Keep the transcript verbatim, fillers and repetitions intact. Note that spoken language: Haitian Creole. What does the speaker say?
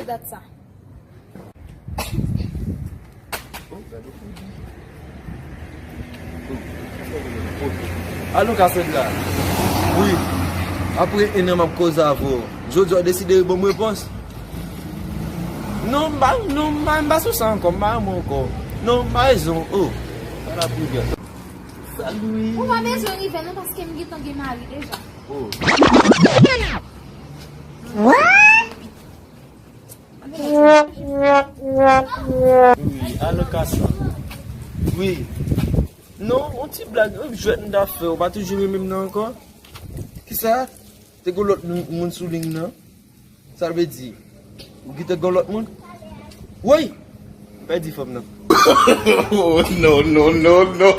Dat sa. Alo, Cassandra. Wi. Apre enn an m ap koze avè w. Jodi a w deside ban m repons? Non, m pa, non, m pa, m pa sou sa ankò, m pa renmen w ankò. Non, m pa rezon. Oh. Sa la pou gè. Salut. Ou pa bezwen rive non, paske m gentan gen mari deja. Oh. Wi, alo Kasa. Wi. Non, yon ti blag, yon jwèt m ta fè, ou pa toujou renmen m nan ankò? Kisa? Te gon lòt moun, moun sou liy nan? Sa vle di, ou kite gon lòt moun? Woy! M pèdi fanm nan. Oh, no, no, no, no.